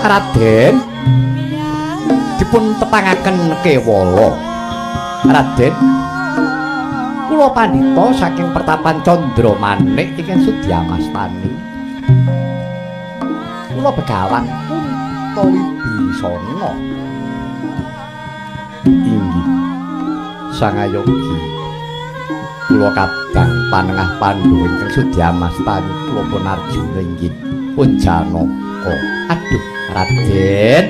Raden dipun tepangaken kewala. Raden, kula pandhita saking pertapan Candramanik ingkang Sudyamastani. Kula begawan Kuntawibisana. Inggih Sangayogi, kula kadang panengah Pandhawa ingkang Sudyamastani kula pun Arjuna inggih pun Janaka. Aduh Raden,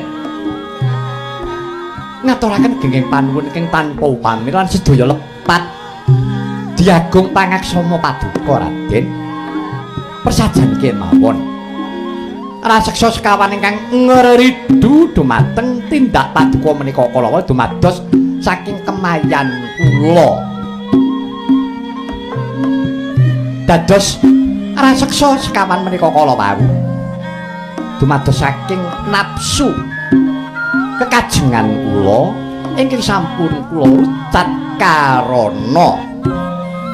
ngaturaken genging panuwun ingkang tanpa upami lan sedaya lepat diagung pangaksama paduka Raden. Persajan kemawon raseksa sekawan ingkang ngridu dumateng tindak paduka menika kala dumados saking kemayan kula. Dados raseksa sekawan menika kala wau dumados saking nafsu kekajengan kula ingkang sampun kula rucat karana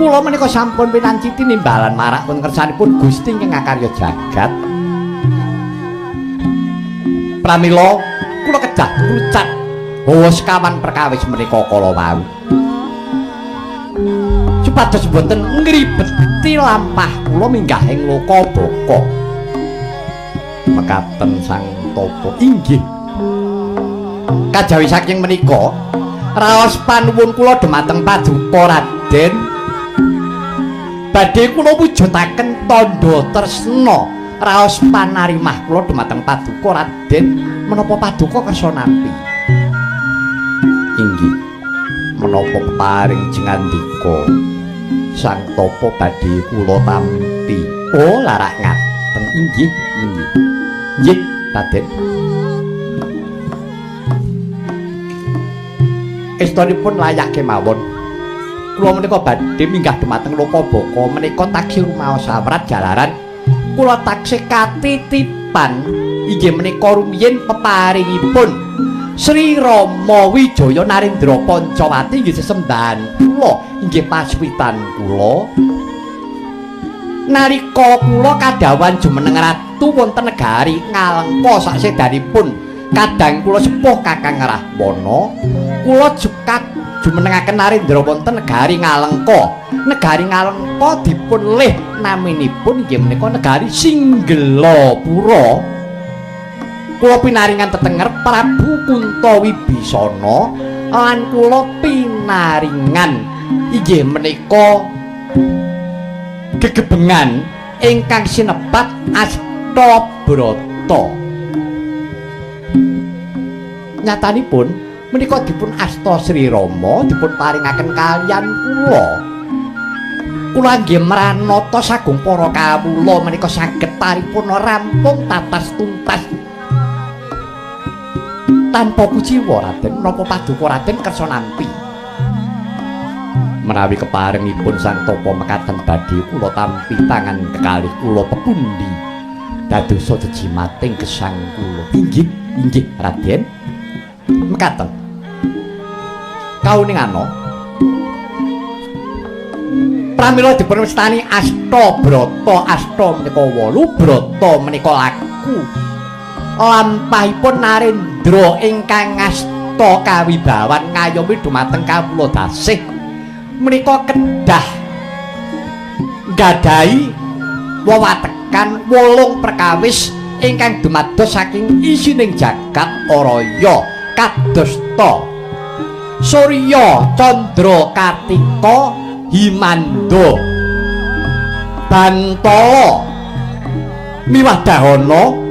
kula menika sampun pinanci tinimbalan marak wonten kersanipun Gusti ingkang ngakarya jagat. Pramila kula kedah rucat hawa sekawan perkawis menika kala wau supados boten ngribeti lampah kula minggah ing loka baka. Mekaten Sang Tapa. Inggih. Kajawi saking menika raos panuwun kula dumateng paduka Raden, badhe kula wujudaken tandha tresna raos panarimah kula dumateng paduka Raden menapa paduka kersa nampi. Inggih. Menapa paring jengandika Sang Tapa badhe kula tampi. Oh, larak ngaten. Inggih, inggih. Nggih, Raden. Estunipun layak kemawon. Kula menika badhe minggah dumateng Lokabaka menika taksih rumaos awrat jalaran kula taksih katitipan inggih menika rumiyin peparingipun Sri Rama Wijaya Narendra Pancawati inggih sesembahan kula, inggih paswitan kula. Nalika kula kadhawuhan jumeneng ratu wonten negari Ngalengka saksedanipun kadang kula sepuh Kakang Rahwana, kula jukat jumenengaken Narendra wonten negari Ngalengka. Negari Ngalengka dipun lih naminipun inggih menika negari Singgelapura. Kula pinaringan tetenger Prabu Kunta Wibisana lan kula pinaringan inggih menika gegebengan ingkang sinebat Astabrata. Nyatanipun menika dipun asta Sri Rama dipun paringaken kaliyan kula. Kula nggih mranata sagung para kawula menika saged paripurna rampung tatas tuntas tanpa kuciwa Raden menapa paduka Raden kersa nampi. Menawi keparengipun Sang Tapa mekaten badhe kula tampi tangan kekalih kula pepundi dadosa jejimating gesang kula. Inggih, inggih Raden. Mekaten. Kauningana pramila dipun wastani Astabrata. Asta menika wolu, brata menika laku. Lampahipun Narendra ingkang ngasta kawibawan ngayomi dumateng kawula dasih menika kedah nggadahi wewatekan 8 perkawis ingkang dumados saking isining jagat araya kadosta Surya Candra Kartika Himanda Bantala miwah dahana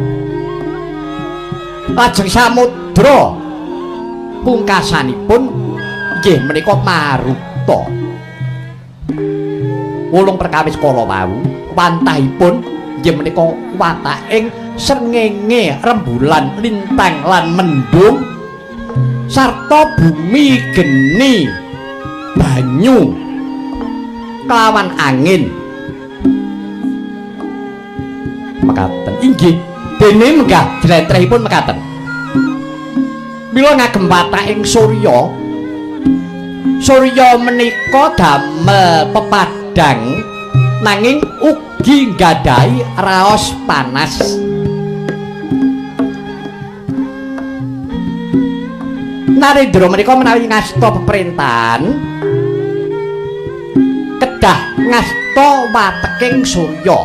lajeng samudra pungkasanipun inggih menika maruta. 8 perkawis kala wau wantahipun inggih menika wataking srengenge, rembulan, lintang lan mendung sarta bumi, geni, banyu kelawan angin. Mekaten inggih dene menggah jlentrehipun mekaten. Mila ngagem wataking surya. Surya menika damel pepadang nanging ugi nggadahi raos panas. Narendra menika menawi ngasta peperintahan kedah ngasta wateking surya.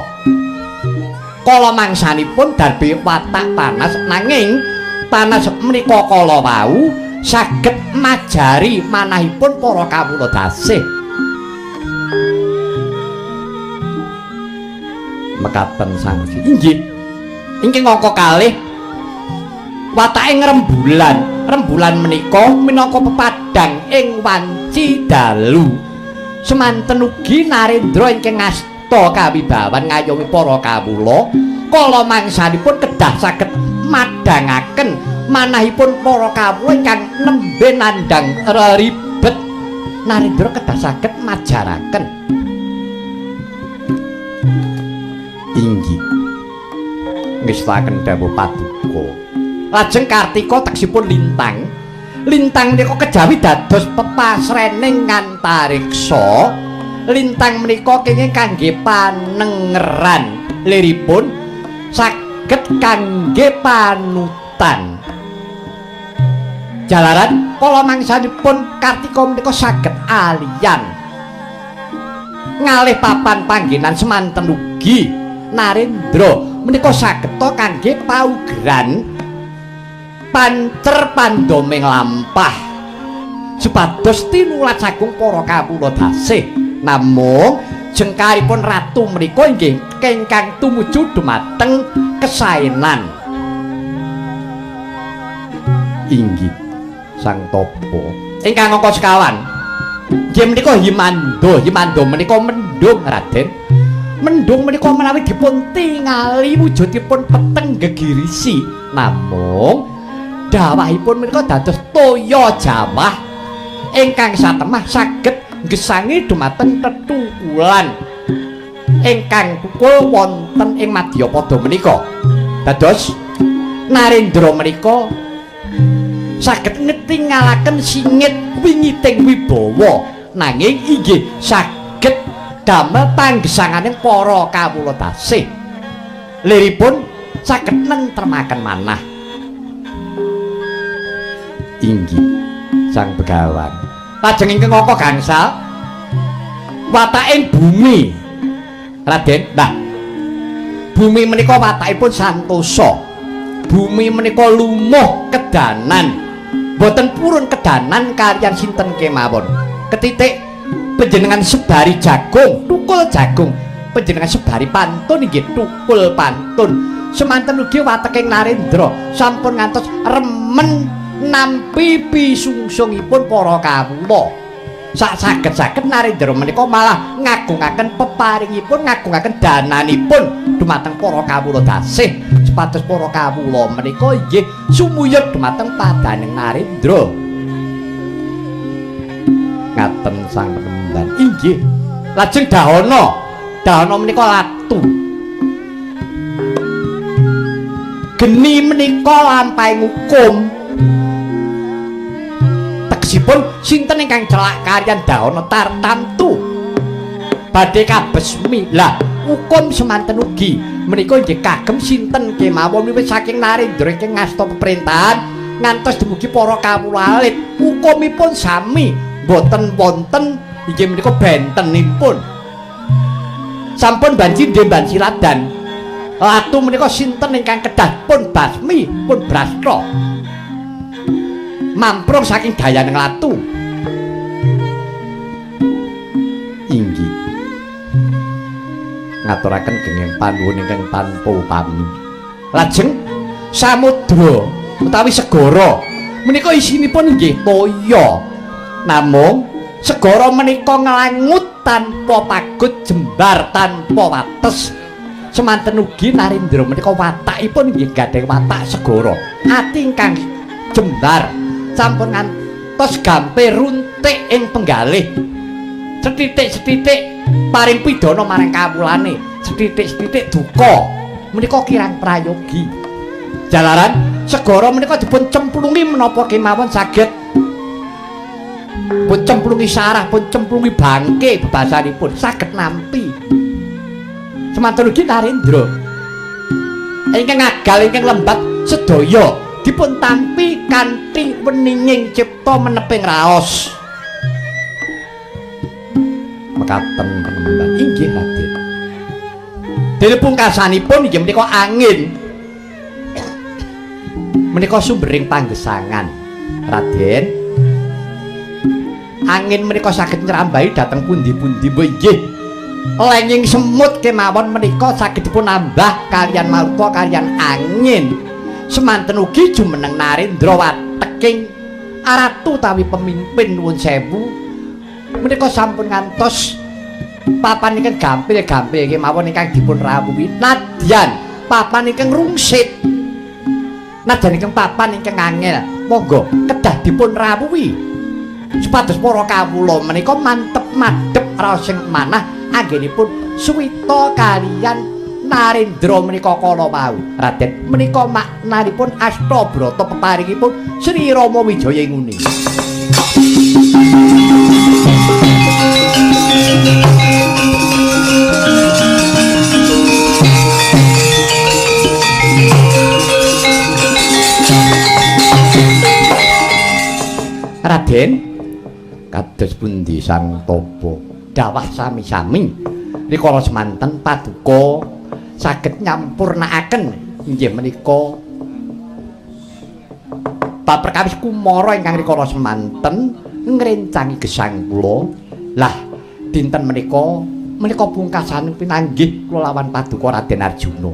Kala mangsanipun darbe watak panas nanging panas menika kala wau saged majari manahipun para kawula dasih. Mekaten Sang Resi. Inggih. Ingkang angka kalih watake rembulan. Rembulan menika minangka pepadang ing wanci dalu. Semanten ugi Narendra ingkang ngasta kawibawan ngayomi para kawula kala mangsanipun kedah saged madhangaken manahipun para kawula ingkang nembe nandhang reribet. Narendra kedah saged majaraken. Inggih. Ngestakaken dawuh paduka. Lajeng Kartika tegesipun lintang. Lintang menika kejawi dados pepasrening antariksa. Lintang menika kenging kangge panengeran liripun saged kangge panutan. Jalaran kala mangsanipun Kartika menika saged alian ngalih papan panggenan semanten ugi Narendra menika sageta kangge paugeran pancer pandoming lampah supados tinulat sagung para kawula dasih. Namung jengkaripun ratu menika inggih ingkang tumuju dumateng kesaenan. Inggih Sang Tapa. Ingkang angka sekawan inggih menika Himanda. Himanda menika mendung Raden. Mendung menika menawi dipun tingali wujudipun peteng gegirisi, namung dawahipun menika dados toya jawah ingkang satemah saged gesangi dumateng tetukulan ingkang pukul wonten ing madyapada menika. Dados Narendra menika Saged ngetingalaken singit wingiting wibawa, nanging inggih saged damel panggesanganing para kawula dasih. Liripun saged nentremaken manah. Inggih Sang Begawan. Lajeng ingkang angka gangsal wataking bumi. Raden, nah bumi menika watakipun santosa. Bumi menika lumuh kedanan. Boten purun kedanan kaliyan sinten kemawon. Ketitik panjenengan sebari jagung, tukul jagung. Panjenengan sebari pantun inggih tukul pantun. Semanten ugi wateking Narendra sampun ngantos remen nampi pisungsungipun para kawula. Sak saged-saged Narendra menika malah ngagungaken peparingipun, ngagungaken dananipun dumateng para kawula dasih. Supados para kawula menika inggih sumuyut dumateng padaning Narendra. Ngaten Sang Penemban. Inggih. Lajeng dahana. Dahana menika latu. Geni menika lampahing hukum. Tegesipun sinten ingkang celak kaliyan dahana tartamtu badhe kabesmi. Lah hukum semanten ugi menika inggih kagem sinten kemawon wiwit saking Narendra ingkang ngasta peperintahan ngantos dumugi para kawula alit, hukumipun sami, boten wonten inggih menika bentenipun. Sampun banci ndhe banci ladan. Latu menika sinten ingkang kedah pun basmi pun brasta. Mamprung saking dayaning latu. Inggih. Ngaturaken genging panuwun ingkang tanpa upami. Lajeng samudra utawi segara menika isinipun inggih toya. Namung segara menika nglangut tanpa pagut, jembar tanpa wates. Semanten ugi Narendra menika watakipun inggih gadhah watak segara. Ati ingkang jembar sampun ngantos gampe runtik ing penggalih. Sethithik-sethithik paring pidana marang kawulane, sethithik-sethithik duka menika kirang prayogi. Jalaran segara menika dipun cemplungi menapa kemawon saged pun cemplungi sarah, pun cemplungi bangke bebasanipun saged nampi. Semanten ugi Narendra ingkang agal ingkang lembat sedaya dipun tampi kanthi weninging cipta meneping raos. Mekaten penemban. Inggih Raden. Dene pungkasanipun inggih menika angin. Menika sumbering panggesangan. Raden, angin menika saged nyrambahi dhateng pundi-pundi. Inggih. Lenging semut kemawon menika saged dipun nambah kaliyan maruta kaliyan angin. Semanten ugi jumeneng Narendra wateking ratu utawi pemimpin nuwun sewu menika sampun ngantos papan ingkang gampil-gampil kemawon ingkang dipun rawuhi. Nadyan papan ingkang rungsit, nadyan ingkang papan ingkang angel, monggo kedah dipun rawuhi supados para kawula menika mantep madhep raos sing manah anggenipun suwita kaliyan Narendra menika kala wau. Raden, menika maknanipun Astabrata peparingipun Sri Rama Wijaya nguni. Raden, kados pundi Sang Tapa dawah sami-sami rikala semanten paduka saged nyampurnakaken inggih menika bab perkawis kumara ingkang rikala semanten ngrencangi gesang kula. Lah dinten menika menika pungkasan pinanggih kula lawan paduka Raden Arjuna.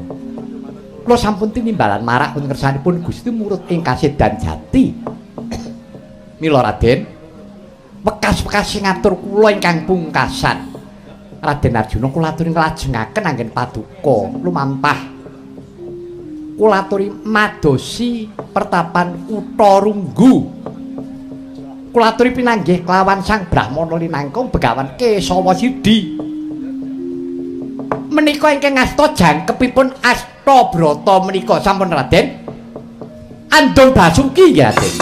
Kula sampun tinimbalan marak ngersanipun Gusti murut ing kasedan jati. Mila Raden, wekas-wekas sing ngatur kula ingkang pungkasan. Raden Arjuna kula aturi nglajengaken anggen paduka lumampah. Kula aturi madosi pertapan Kutha Runggu. Kula aturi pinanggih kelawan Sang Brahmana linangkung Begawan Kesawa Sidi. Menika ingkang ngasta jangkepipun Astabrata menika sampun Raden. Andung Basuki nggih Raden.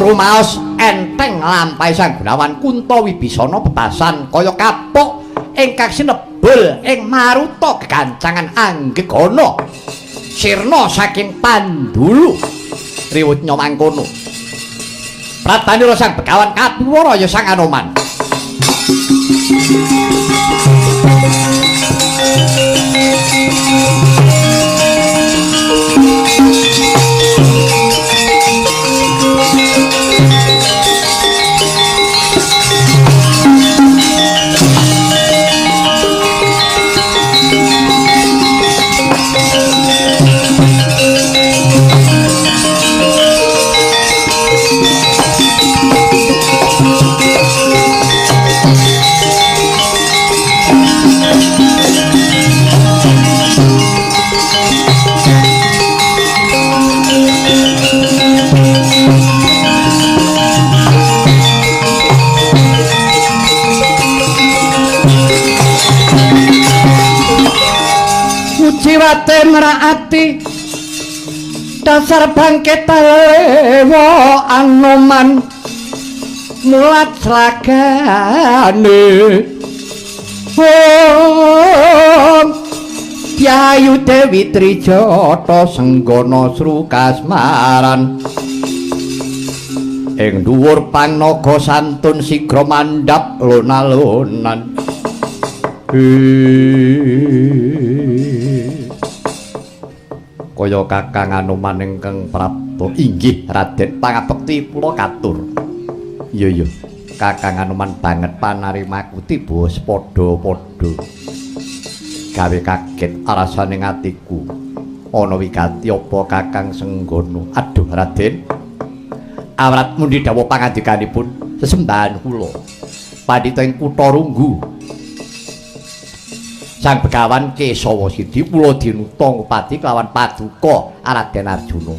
Rumaos enteng lampahe Sang Gunawan Kunta Wibisana bebasan kaya kapuk ingkang sinebul ing maruta gegancangan anggegana sirna saking pandulu riwut nyomangkono. Pratanira Sang Begawan kapiwara ya Sang Anoman. Uciwate mraati dasar bangkit lewa Anoman mulat slagane. Om Yayu Dewi Trijata Senggana Srukasmaran ing dhuwur pangnaga santun sigra mandhap lona-lonan. Kaya Kakang Anoman ingkang prapta inggih Raden pangabekti kula katur. Iya iya, Kakang Anoman banget panarimaku tiba padha-padha. Gawe kaget rasane atiku. Ana wigati apa Kakang Senggana? Aduh Raden. Awrat mundi dawuh pangandikanipun sesembahan kula. Pandhita ing kutha Runggu. Sang Begawan Kesawa Sidi kula dinuta ngupati kelawan paduka Raden Arjuna.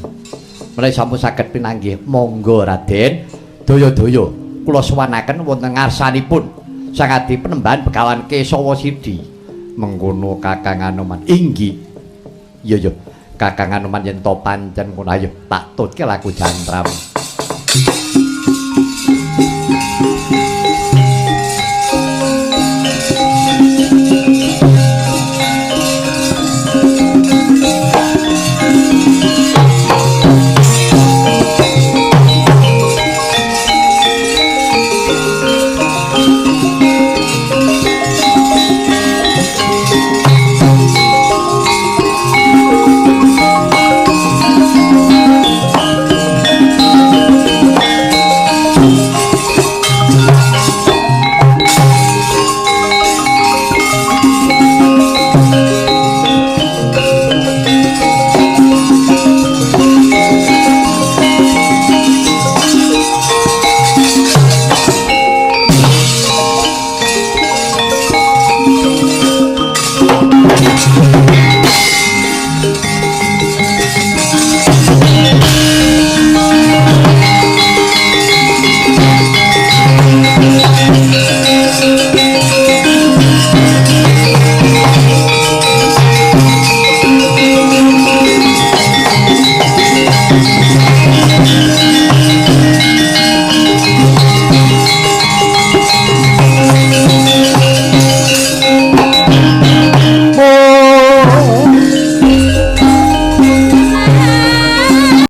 Menawi sampun saged pinanggih monggo Raden. Daya-daya kula suwanaken wonten ngarsanipun Sang Adi Penembahan Begawan Kesawa Sidi. Mengkono Kakang Anoman. Inggih. Iya iya, Kakang Anoman yen to pancen ngono ayo tak tutke laku jantram.